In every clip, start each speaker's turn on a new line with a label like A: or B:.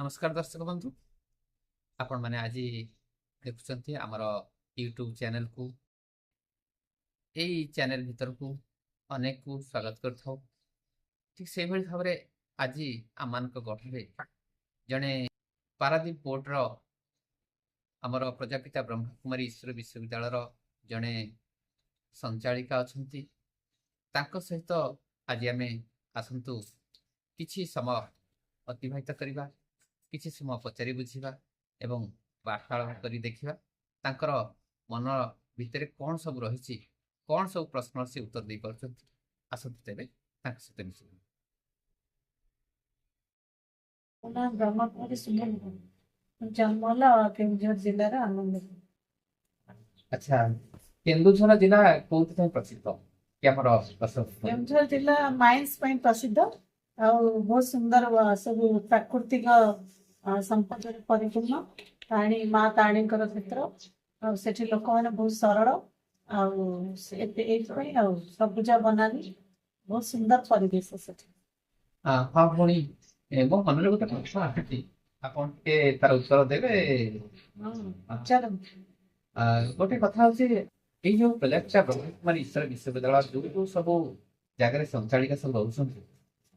A: ନମସ୍କାର ଦର୍ଶକ ବନ୍ଧୁ, ଆପଣମାନେ ଆଜି ଦେଖୁଛନ୍ତି ଆମର ୟୁଟ୍ୟୁବ୍ ଚ୍ୟାନେଲକୁ। ଏଇ ଚ୍ୟାନେଲ ଭିତରକୁ ଅନେକକୁ ସ୍ୱାଗତ କରିଥାଉ। ଠିକ୍ ସେଇଭଳି ଭାବରେ ଆଜି ଆମମାନଙ୍କ ଗହଣରେ ଜଣେ ପାରାଦୀପ ପୋର୍ଟର ଆମର ପ୍ରଜାପିତା ବ୍ରହ୍ମକୁମାରୀ ଈଶ୍ୱର ବିଶ୍ୱବିଦ୍ୟାଳୟର ଜଣେ ସଞ୍ଚାଳିକା ଅଛନ୍ତି। ତାଙ୍କ ସହିତ ଆଜି ଆମେ ଆସନ୍ତୁ କିଛି ସମୟ ଅତିବାହିତ କରିବା, କିଛି ସମୟ ପଚାରି ବୁଝିବା ଏବଂ ବାର୍ତ୍ତାଳାପ କରି ଦେଖିବା ତାଙ୍କର ମନ ଭିତରେ କ'ଣ ସବୁ ରହିଛି, କ'ଣ ସବୁ ପ୍ରଶ୍ନର ସେ ଉତ୍ତର ଦେଇପାରୁଛନ୍ତି। ଆସନ୍ତୁ ତେବେ ତାଙ୍କ ସହିତ ମିଶିବା।
B: ମୋ ନାଁ ବ୍ରହ୍ମକୁମାରୀ ସୁମନ। ଜନ୍ମ ହେଲା କେନ୍ଦୁଝର ଜିଲ୍ଲାର ଆନନ୍ଦପୁର।
A: ଆଚ୍ଛା, କେନ୍ଦୁଝର ଜିଲ୍ଲା କୋଉଥିପାଇଁ ପ୍ରସିଦ୍ଧ କି ଆମର
B: କେନ୍ଦୁଝର ଜିଲ୍ଲା ମାଇନ୍ସ ପାଇଁ ପ୍ରସିଦ୍ଧ, ଆଉ ବହୁତ ସୁନ୍ଦର ସବୁ ପ୍ରାକୃତିକ ସମ୍ପଦରେ ପରିପୂର୍ଣ୍ଣ। ତାରିଣୀ, ମା ତାରିଣୀଙ୍କର କ୍ଷେତ୍ର, ଆଉ ସେଠି ଲୋକମାନେ ବହୁତ ସରଳ, ଆଉ ଏତେ ଏଇଥିପାଇଁ, ଆଉ ସବୁଜ ବନାନୀ, ବହୁତ ସୁନ୍ଦର ପରିବେଶ ସେଠି।
A: ହଁ ଭଉଣୀ, ମୋ ମନରେ ଗୋଟେ ପ୍ରଶ୍ନ ଆସୁଛି, ଆପଣ ଟିକେ ତାର ଉତ୍ତର ଦେବେ?
B: ପଚାରନ୍ତୁ।
A: ଗୋଟେ କଥା ହଉଛି, ଏଇ ଯୋଉ ପ୍ରଜାପିତା ବ୍ରହ୍ମକୁମାରୀ ଈଶ୍ୱର ବିଶ୍ୱବିଦ୍ୟାଳୟ ଯୋଉ ଯୋଉ ସବୁ ଜାଗାରେ ସଞ୍ଚାଳିକା ସବୁ ରହୁଛନ୍ତି,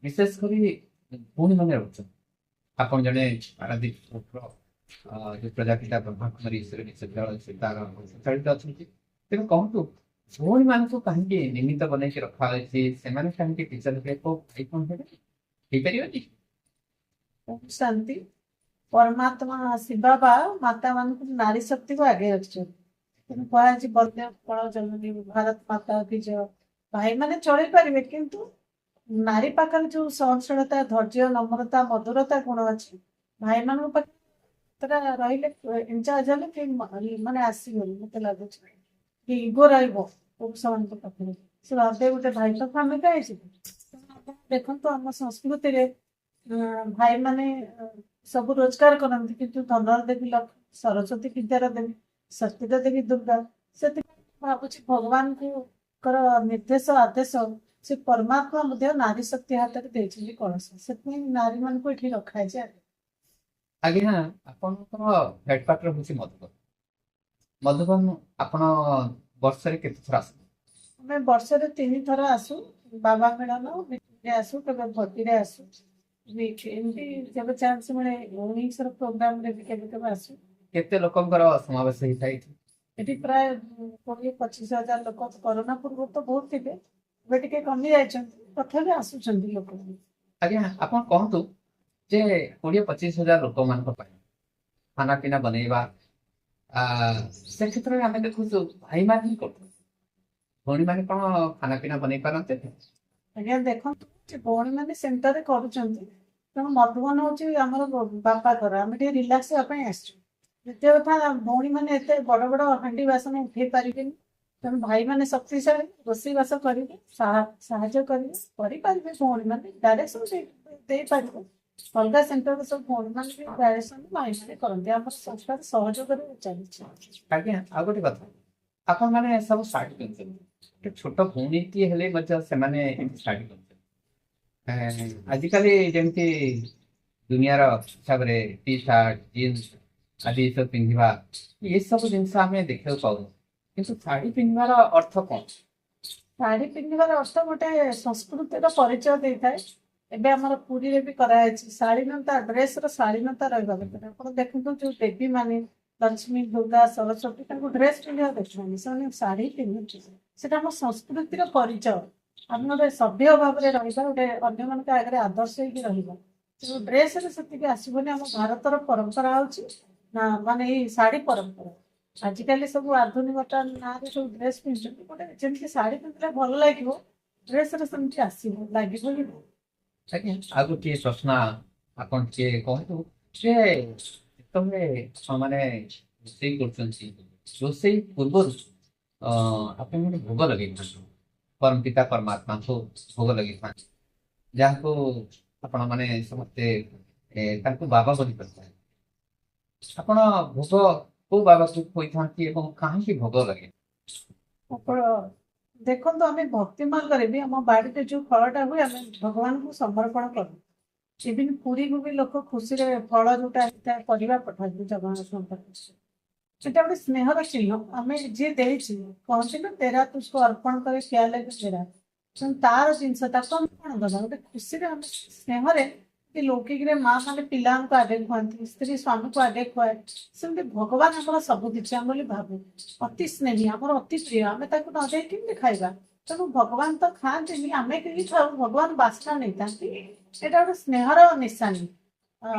A: ବିଶେଷ କରି ଭଉଣୀ ମାନେ ରହୁଛନ୍ତି, ଆପଣ ଜଣେ ପାରାଦୀପ ଯୋଉ ପ୍ରଜାପିତା ବ୍ରହ୍ମକୁମାରୀ ଈଶ୍ୱର ବିଶ୍ୱବିଦ୍ୟାଳୟ ସେ ତାର ସଞ୍ଚାଳିତ ଅଛନ୍ତି, ତେଣୁ କହନ୍ତୁ ଭଉଣୀ ମାନଙ୍କୁ କାହିଁକି ନିମିତ୍ତ ବନେଇକି ରଖାଯାଇଛି? ସେମାନେ କାହିଁକି ଟିଚର ହେବେ, ଭାଇ କଣ ହେବେ ହେଇପାରିବନି?
B: ଶାନ୍ତି। ପରମାତ୍ମା ଶିବା ବା ମାତା ମାନଙ୍କୁ ନାରୀ ଶକ୍ତିକୁ ଆଗେ ରଖିଛନ୍ତି। ତେଣୁ କୁହାଯାଇଛି ବନ୍ଦେ ଉତ୍କଳ ଜନନୀ ଭାରତ ମାତା କି ଜୟ। ଭାଇମାନେ ଚଳେଇ ପାରିବେ, କିନ୍ତୁ ନାରୀ ପାଖରେ ଯୋଉ ସହନଶୀଳତା, ଧୈର୍ଯ୍ୟ, ନମ୍ରତା, ମଧୁରତା ଗୁଣ ଅଛି, ଭାଇମାନଙ୍କ ପାଖରେ ରହିଲେ ଇନଚାର୍ଜ ହେଲେ କେହି ମାନେ ଆସିବନି। ମତେ ଲାଗୁଛି କି ଇଗୋ ରହିବ ପୁରୁଷମାନଙ୍କ ପାଖରେ, ସେ ଭାବେ ଗୋଟେ ଭାଇ ପାଖକୁ ଆମେ କାହିଁ ଯିବୁ। ଦେଖନ୍ତୁ, ଆମ ସଂସ୍କୃତିରେ ଭାଇମାନେ ସବୁ ରୋଜଗାର କରନ୍ତି, କିନ୍ତୁ ଧନର ଦେବୀ ଲକ୍ଷ୍ମୀ, ସରସ୍ୱତୀ ବିଦ୍ୟାର ଦେବୀ, ଶକ୍ତିର ଦେବୀ ଦୁର୍ଗା। ସେଥିପାଇଁ ଭାବୁଛି ଭଗବାନଙ୍କର ନିର୍ଦ୍ଦେଶ ଆଦେଶ ସେ ପରମାତ୍ମା ମଧ୍ୟ ନାରୀ ଶକ୍ତି ହାତରେ ଦେଇଛନ୍ତି କଳସ, ସେଥିପାଇଁ ନାରୀ ମାନଙ୍କୁ ଏଠି ରଖାଯାଇଛି।
A: ଆଜ୍ଞା, ଆପଣଙ୍କର ହେଡକ୍ୱାର୍ଟର ହଉଛି ମଧୁବନ। ମଧୁବନ ଆପଣ ବର୍ଷରେ କେତେ ଥର ଆସନ୍ତି?
B: ଆମେ ବର୍ଷରେ 3 ଥର ଆସୁ। ବାବା ମିଳନ ମିଟିଂରେ ଆସୁ, କେବେ ଭୋଜିରେ ଆସୁ, ଏମିତି ଯେବେ ଚାନ୍ସ ମିଳେ ଉଣେଇଶର ପ୍ରୋଗ୍ରାମରେ ବି କେବେ କେବେ ଆସୁ।
A: କେତେ ଲୋକଙ୍କର ସମାବେଶ ହେଇଥାଏ ଏଠି?
B: ଏଠି ପ୍ରାୟ 20-25 ହଜାର ଲୋକ। କରୋନା ପୂର୍ବରୁ ତ ବହୁତ ଥିଲେ, ଏବେ ଟିକେ କମି ଯାଇଛନ୍ତି, ତଥାପି ଆସୁଛନ୍ତି ଲୋକ।
A: ଆଜ୍ଞା, ଆପଣ କହନ୍ତୁ ଯେ 20-25 ହଜାର ଲୋକମାନଙ୍କ ପାଇଁ ଖାନା ପିନା ବନେଇବା, ସେ କ୍ଷେତ୍ରରେ ଆମେ ଦେଖୁଛୁ ଭାଇମାନେ ହିଁ କରୁଛନ୍ତି, ଭଉଣୀମାନେ କଣ ଖାନା ପିନା ବନେଇ ପାରନ୍ତି?
B: ଆଜ୍ଞା ଦେଖନ୍ତୁ, ଭଉଣୀମାନେ ସେଣ୍ଟରରେ କରୁଛନ୍ତି, ତେଣୁ ମଧୁବନ ହଉଛି ଆମର ବାପା ଘର, ଆମେ ଟିକେ ରିଲାକ୍ସ ହେବା ପାଇଁ ଆସିଛୁ। ଦ୍ୱିତୀୟ କଥା, ଭଉଣୀମାନେ ଏତେ ବଡ ବଡ ହାଣ୍ଡି ବାସନ ଉଠେଇ ପାରିବେନି, ତେଣୁ ଭାଇମାନେ ଶକ୍ତିଶାଳୀ, ରୋଷେଇ ବାସ କରିବେ, ସାହାଯ୍ୟ କରିବେ, କରିପାରିବେ। ଭଉଣୀମାନେ ଡାଇରେକ୍ସନ ଦେଇପାରିବେ। ଅଲଗା ସେଣ୍ଟରରେ ସବୁ ଭଉଣୀମାନେ ବି ଡାଇରେକ୍ସନ ଭାଇମାନେ କରନ୍ତି। ଆମର ସଂସ୍ଥାର ସହଯୋଗରେ ଚାଲିଛି।
A: ଆଜ୍ଞା, ଆଉ ଗୋଟେ କଥା, ଆପଣମାନେ ସବୁ ଶାଢ଼ୀ ପିନ୍ଧୁଛନ୍ତି, ଗୋଟେ ଛୋଟ ଭଉଣୀଟିଏ ହେଲେ ମଧ୍ୟ ସେମାନେ ଏମିତି ଶାଢ଼ୀ ପିନ୍ଧୁଛନ୍ତି। ଆଜିକାଲି ଯେମିତି ଦୁନିଆର ହିସାବରେ ଟି ସାର୍ଟ, ଜିନ୍ସ ଆଦି ସବୁ ପିନ୍ଧିବା, ଏସବୁ ଜିନିଷ ଆମେ ଦେଖିବାକୁ ପାଉନୁ, କିନ୍ତୁ ଶାଢ଼ୀ ପିନ୍ଧିବାର ଅର୍ଥ କଣ?
B: ଶାଢ଼ୀ ପିନ୍ଧିବାର ଅର୍ଥ ଗୋଟେ ସଂସ୍କୃତିର ପରିଚୟ ଦେଇଥାଏ। ଏବେ ଆମର ପୁରୀରେ ବି କରାଯାଇଛି ଶାଳୀନତା, ଡ୍ରେସର ଶାଳୀନତା ରହିବା ଦରକାର। ଆପଣ ଦେଖନ୍ତୁ, ଯୋଉ ଦେବୀ ମାନେ ଲକ୍ଷ୍ମୀ, ଦୁର୍ଗା, ସରସ୍ୱତୀ, ତାଙ୍କୁ ଡ୍ରେସ ପିନ୍ଧିବା ଦେଖୁଛନ୍ତି, ସେମାନେ ଶାଢ଼ୀ ପିନ୍ଧୁଛନ୍ତି। ସେଟା ଆମ ସଂସ୍କୃତିର ପରିଚୟ। ଆମେ ଗୋଟେ ସଭ୍ୟ ଭାବରେ ରହିବା, ଗୋଟେ ଅନ୍ୟମାନଙ୍କ ଆଗରେ ଆଦର୍ଶ ହେଇକି ରହିବା। ତେଣୁ ଡ୍ରେସରେ ସେତିକି ଆସିବନି। ଆମ ଭାରତର ପରମ୍ପରା ହଉଛି ନା ମାନେ ଏଇ ଶାଢ଼ୀ ପରମ୍ପରା। ଆଜିକାଲି ସବୁ ଆଧୁନିକତା ନାଁରେ ସବୁ ଡ୍ରେସ ପିନ୍ଧୁଛନ୍ତି। ଗୋଟେ ଯେମିତି ଶାଢ଼ୀ ପିନ୍ଧିଲେ ଭଲ ଲାଗିବ, ଡ୍ରେସରେ ସେମିତି ଆସିବ ଲାଗିବ ହିଁ।
A: ଆଜ୍ଞା, ଆଉ ଗୋଟିଏ ପ୍ରଶ୍ନ, ଆପଣ ଟିକେ କୁହନ୍ତୁ ଯେ ଯେତେବେଳେ ମାନେ ରୋଷେଇ କରୁଛନ୍ତି, ରୋଷେଇ ପୂର୍ବରୁ ଆପଣ ଗୋଟେ ଭୋଗ ଲଗେଇଥାନ୍ତି, ପରମ ପିତା ପରମାତ୍ମାଙ୍କୁ ଭୋଗ ଲଗେଇଥାନ୍ତି, ଯାହାକୁ ଆପଣ ମାନେ ସମସ୍ତେ ତାଙ୍କୁ ବାବା ବୋଲି କହିଥାନ୍ତି। ଆପଣ ଭୋଗ କୋଉ ବାବାକୁ ଖୋଇଥାନ୍ତି ଏବଂ କାହିଁକି ଭୋଗ ଲଗେ?
B: ଆପଣ ଦେଖନ୍ତୁ, ଆମେ ଭକ୍ତି ମାର୍ଗରେ ବି ଆମ ବାଡ଼ିରେ ଯୋଉ ଫଳଟା ହୁଏ ଆମେ ଭଗବାନଙ୍କୁ ସମର୍ପଣ କରୁ। ଇଭିନ୍ ପୁରୀକୁ ବି ଲୋକ ଖୁସିରେ ଫଳ ଯୋଉଟା ହେଇଥାଏ ପରିବା ପଠାନ୍ତି ଜଗନ୍ନାଥଙ୍କ ପାଖକୁ। ସେଟା ଗୋଟେ ସ୍ନେହର ଚିହ୍ନ। ଆମେ ଯିଏ ଦେଇଛି, କହନ୍ତି ନା ତେରା ତୁଝକୋ ଅର୍ପଣ କରେ କିଆ ଲାଗେ ମେରା। ତେଣୁ ତାର ଜିନିଷ ତାକୁ ଆମେ କଣ ଦବା? ଗୋଟେ ଖୁସିରେ ଆମେ ସ୍ନେହରେ କି ଲୌକିକରେ ମା ମାନେ ପିଲାଙ୍କୁ ଆଗେ ଖୁଆନ୍ତି, ସ୍ତ୍ରୀ ସ୍ୱାମୀକୁ ଆଗେ ଖୁଆଏ, ସେମିତି ଭଗବାନ ଆମର ସବୁ କିଛି ଆମେ ବୋଲି ଭାବୁ। ଅତି ସ୍ନେହୀ, ଆମର ଅତି ପ୍ରିୟ, ଆମେ ତାକୁ ନ ଦେଇ କେମିତି ଖାଇବା? ତେଣୁ ଭଗବାନ ତ ଖାଆନ୍ତିନି, ଆମେ କେହି ଖାଉ, ଭଗବାନ ବାସ୍ନା ନେଇଥାନ୍ତି। ଏଇଟା ଗୋଟେ ସ୍ନେହର ନିଶାନୀ,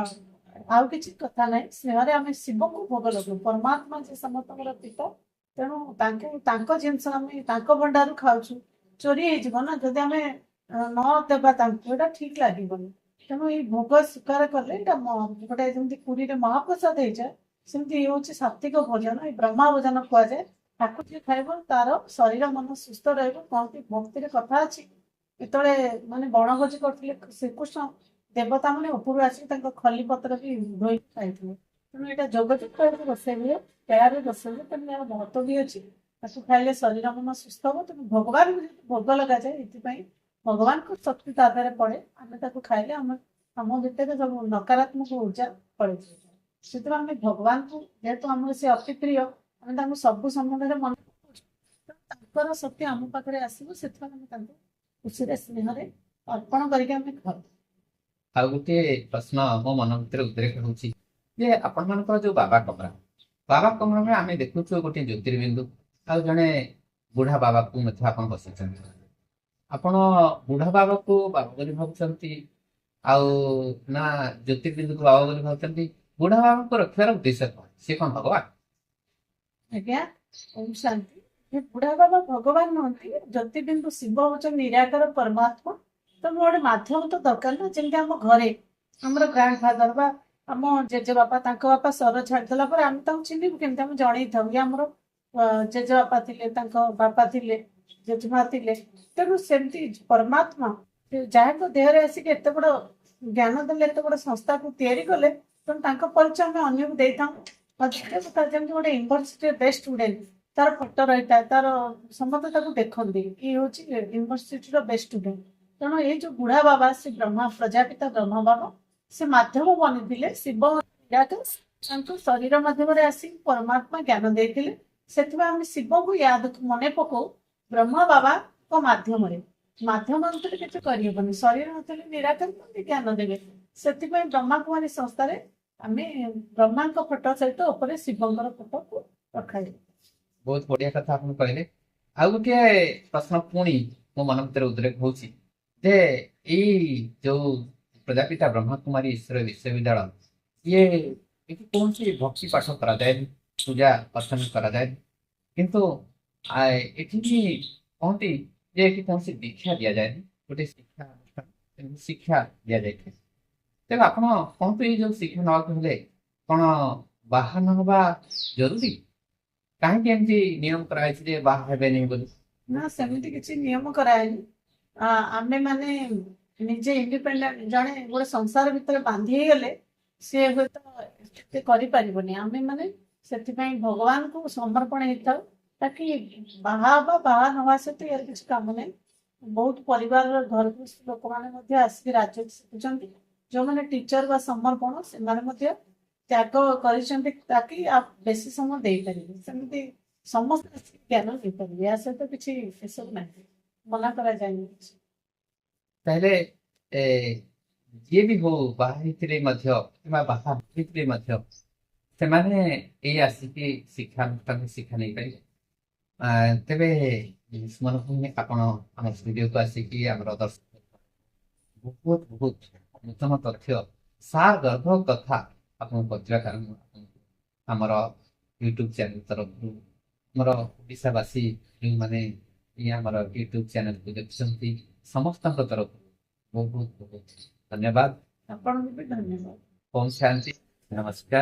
B: ଆଉ କିଛି କଥା ନାହିଁ। ସ୍ନେହରେ ଆମେ ଶିବଙ୍କୁ ଭୋଗ ଲଗାଉ, ପରମାତ୍ମା ଯେ ସମସ୍ତଙ୍କର ପିତା। ତେଣୁ ତାଙ୍କୁ ତାଙ୍କ ଜିନିଷ ଆମେ ତାଙ୍କ ଭଣ୍ଡାରରୁ ଖାଉଛୁ, ଚୋରି ହେଇଯିବ ନା ଯଦି ଆମେ ନ ଦେବା ତାଙ୍କୁ, ଏଇଟା ଠିକ ଲାଗିବନି। ତେଣୁ ଏଇ ଭୋଗ ସ୍ୱୀକାର କଲେ ଏଇଟା ଗୋଟେ ଯେମିତି ପୁରୀରେ ମହାପ୍ରସାଦ ହେଇଯାଏ, ସେମିତି ଇଏ ହଉଛି ସାତ୍ବିକ ଭୋଜନ, ଏଇ ବ୍ରହ୍ମା ଭୋଜନ କୁହାଯାଏ। ତାକୁ ଯିଏ ଖାଇବ ତାର ଶରୀର ମନ ସୁସ୍ଥ ରହିବ। କହନ୍ତି ଭକ୍ତିରେ କଥା ଅଛି, ଯେତେବେଳେ ମାନେ ବଣଭୋଜି କରୁଥିଲେ ଶ୍ରୀକୃଷ୍ଣ, ଦେବତା ମାନେ ଉପରୁ ଆସିକି ତାଙ୍କ ଖଲି ପତ୍ର ବି ଧୋଇକି ଖାଇଥିଲେ। ତେଣୁ ଏଇଟା ଯୋଗଯୁକ୍ତ ହେଇକି ରୋଷେଇ ହୁଏ, ପେୟାରେ ରୋଷେଇ ହୁଏ, ତେଣୁ ଏହାର ମହତ୍ଵ ବି ଅଛି। ତାକୁ ଖାଇଲେ ଶରୀର ମନ ସୁସ୍ଥ ହବ। ତେଣୁ ଭଗବାନଙ୍କୁ ଯେହେତୁ ଭୋଗ ଲଗାଯାଏ, ଏଥିପାଇଁ ଭଗବାନଙ୍କ ଶକ୍ତି ତା ଦେହରେ ପଡେ। ଆମେ ତାକୁ ଖାଇଲେ ଆମ ଭିତରେ ସବୁ ନକାରାତ୍ମକ ଉର୍ଜା ପଳେଇଯିବ। ସେଥିପାଇଁ ଆମେ ଭଗବାନଙ୍କୁ, ଯେହେତୁ ଆମର ସେ ଅତି ପ୍ରିୟ, ଆମେ ତାଙ୍କୁ ସବୁ ସମୟରେ ମନେ ପକାଉଛୁ, ତେଣୁ ତାଙ୍କର ଶକ୍ତି ଆମ ପାଖରେ ଆସିବ। ସେଥିପାଇଁ ଆମେ ତାଙ୍କୁ ଖୁସିରେ ସ୍ନେହରେ ଅର୍ପଣ କରିକି ଆମେ ଖାଉ।
A: ଆଉ ଗୋଟିଏ ପ୍ରଶ୍ନ ମୋ ମନ ଭିତରେ ଉଦ୍ରେକ ହେଉଛି ଯେ ଆପଣମାନଙ୍କର ଯୋଉ ବାବା କମରା, ବାବା କମରାରେ ଆମେ ଦେଖୁଛୁ ଗୋଟିଏ ଜ୍ୟୋତିର୍ବିନ୍ଦୁ ଆଉ ଜଣେ ବୁଢା ବାବାକୁ ମଧ୍ୟ ଆପଣ ବସିଛନ୍ତି। ଆପଣ ବୁଢା ବାବାକୁ ବାବା ବୋଲି ଭାବୁଛନ୍ତି ଆଉ ନା ଜ୍ୟୋତିର୍ବିନ୍ଦୁକୁ ବାବା ବୋଲି ଭାବୁଛନ୍ତି? ବୁଢା ବାବାଙ୍କୁ ରଖିବାର ଉଦ୍ଦେଶ୍ୟ କଣ? ସିଏ କଣ ଭଗବାନ?
B: ଆଜ୍ଞା, ଓମ୍ ଶାନ୍ତି। ଏ ବୁଢା ବାବା ଭଗବାନ ନୁହନ୍ତି। ଜ୍ୟୋତିର୍ବିନ୍ଦୁ ଶିବ ହଉଛନ୍ତି ନିରାକାର ପରମାତ୍ମା। ତ ଗୋଟେ ମାଧ୍ୟମ ତ ଦରକାର ନା। ଯେମିତି ଆମ ଘରେ ଆମର ଗ୍ରାଣ୍ଡ ଫାଦର ବା ଆମ ଜେଜେବାପା, ତାଙ୍କ ବାପା ସର ଛାଡ଼ିଦେଲା ପରେ ଆମେ ତାଙ୍କୁ ଚିହ୍ନିବୁ କେମିତି? ଆମେ ଜଣେଇଥାଉ କି ଆମର ଜେଜେବାପା ଥିଲେ, ତାଙ୍କ ବାପା ଥିଲେ, ଜେଜେମା ଥିଲେ। ତେଣୁ ସେମିତି ପରମାତ୍ମା ଯାହାଙ୍କ ଦେହରେ ଆସିକି ଏତେ ବଡ ଜ୍ଞାନ ଦେଲେ, ଏତେ ବଡ ସଂସ୍ଥାକୁ ତିଆରି କଲେ, ତେଣୁ ତାଙ୍କ ପରିଚୟ ଆମେ ଅନ୍ୟକୁ ଦେଇଥାଉ। ଆଉ ଦ୍ୱିତୀୟ କଥା, ଯେମିତି ଗୋଟେ ୟୁନିଭର୍ସିଟିର ବେଷ୍ଟ ଷ୍ଟୁଡେଣ୍ଟ, ତାର ଫଟୋ ରହିଥାଏ, ତାର ସମସ୍ତେ ତାକୁ ଦେଖନ୍ତି କି ହଉଛି ୟୁନିଭର୍ସିଟିର ବେଷ୍ଟ ଷ୍ଟୁଡେଣ୍ଟ। ତେଣୁ ଏଇ ଯୋଉ ବୁଢା ବାବା, ସେ ବ୍ରହ୍ମା, ପ୍ରଜାପିତା ବ୍ରହ୍ମା ବାବା, ସେ ମାଧ୍ୟମ ବନିଥିଲେ। ଶିବ ନିରାକାର, ତାଙ୍କ ଶରୀର ମାଧ୍ୟମରେ ଆସି ପରମାତ୍ମା ଜ୍ଞାନ ଦେଇଥିଲେ। ସେଥିପାଇଁ ଆମେ ଶିବଙ୍କୁ ୟାଦ ମନେ ପକଉ ବ୍ରହ୍ମା ବାବାଙ୍କ ମାଧ୍ୟମରେ। ମାଧ୍ୟମ ନଥିଲେ କିଛି କରିହେବନି, ଶରୀର ନଥିଲେ ନିରାକାର କେମିତି ଜ୍ଞାନ ଦେବେ? ସେଥିପାଇଁ ବ୍ରହ୍ମା କୁମାରୀ ସଂସ୍ଥାରେ ଆମେ ବ୍ରହ୍ମାଙ୍କ ଫଟୋ ସହିତ ଉପରେ ଶିବଙ୍କର ଫଟୋକୁ ରଖାଯାଏ।
A: ବହୁତ ବଢିଆ କଥା ଆପଣ କହିଲେ। ଆଉ ଗୋଟିଏ ପ୍ରଶ୍ନ ପୁଣି ମୋ ମନ ଭିତରେ ଉଦ୍ରେକ ହଉଛି ଯେ ଏଇ ଯୋଉ ପ୍ରଜାପିତା ବ୍ରହ୍ମାକୁମାରୀ ଈଶ୍ୱର ବିଶ୍ୱବିଦ୍ୟାଳୟ, ଇଏ ଏଠି କୌଣସି ଭକ୍ତି ପାଠ କରାଯାଏନି, ପୂଜା ଅର୍ଚ୍ଚନା କରାଯାଏନି, କିନ୍ତୁ ଏଠି ବି କହନ୍ତି ଯେ ଏଠି କୌଣସି ଦୀକ୍ଷା ଦିଆଯାଏନି, ଗୋଟେ ଶିକ୍ଷା ଅନୁଷ୍ଠାନ, ତେଣୁ ଶିକ୍ଷା ଦିଆଯାଇଥାଏ। ତେବେ ଆପଣ କୁହନ୍ତୁ, ଏଇ ଯୋଉ ଶିକ୍ଷା ନେବାକୁ ହେଲେ କଣ ବାହା ନ ହବା ଜରୁରୀ? କାହିଁକି ଏମିତି ନିୟମ କରାଯାଇଛି ଯେ ବାହା ହେବେନି ବୋଲି?
B: ନା, ସେମିତି କିଛି ନିୟମ କରାହେଇନି। ଆମେ ମାନେ ନିଜେ ଇଣ୍ଡିପେଣ୍ଡେଣ୍ଟ। ଜଣେ ଗୋଟେ ସଂସାର ଭିତରେ ବାନ୍ଧି ହେଇଗଲେ ସିଏ ହୁଏତ ଏତେ କରିପାରିବନି। ଆମେ ମାନେ ସେଥିପାଇଁ ଭଗବାନଙ୍କୁ ସମର୍ପଣ ହେଇଥାଉ, ତାକି ବାହା ହବା ବାହା ନହବା ସହିତ ୟାର କିଛି କାମ ନାହିଁ। ବହୁତ ପରିବାରର ଘରକୁ ଲୋକମାନେ ମଧ୍ୟ ଆସିକି ରାଜ୍ୟ ଶିଖୁଛନ୍ତି। ଯୋଉମାନେ ଟିଚର ବା ସମର୍ପଣ, ସେମାନେ ମଧ୍ୟ ତ୍ୟାଗ କରିଛନ୍ତି ତାକି ବେଶୀ ସମୟ ଦେଇପାରିବେ। ସେମିତି ସମସ୍ତେ ଆସିକି ଜ୍ଞାନ ଦେଇପାରିବେ, ୟା ସହିତ କିଛି ଏସବୁ ନାହିଁ, ମନା କରାଯାଏନି କିଛି।
A: ତାହେଲେ ଯିଏ ବି ହଉ, ବାହା ହେଇଥିଲେ ମଧ୍ୟ କିମ୍ବା ବାହା ହେଇଥିଲେ ମଧ୍ୟ ସେମାନେ ଏଇ ଆସିକି ଶିକ୍ଷାନୁଷ୍ଠାନ ଶିକ୍ଷା ନେଇପାରିବେ। ତେବେ ସୁମନ ଭଉଣୀ, ଆପଣ ଆମ ଷ୍ଟୁଡିଓକୁ ଆସିକି ଆମର ଦର୍ଶକ ବହୁତ ବହୁତ ନୂତନ ତଥ୍ୟ, ସାର ଗର୍ଭ କଥା ଆପଣଙ୍କୁ କହିଥିବା କାରଣ ଆମର ୟୁଟ୍ୟୁବ ଚ୍ୟାନେଲ ତରଫରୁ ଆମର ଓଡ଼ିଶାବାସୀ ଯେଉଁମାନେ ଏଇ ଆମର ୟୁଟ୍ୟୁବ ଚ୍ୟାନେଲକୁ ଦେଖୁଛନ୍ତି, ସମସ୍ତଙ୍କ ତରଫରୁ ବହୁତ ବହୁତ ଧନ୍ୟବାଦ।
B: ଆପଣଙ୍କୁ ବି ଧନ୍ୟବାଦ।
A: ଓମ୍ ଶାନ୍ତି, ନମସ୍କାର।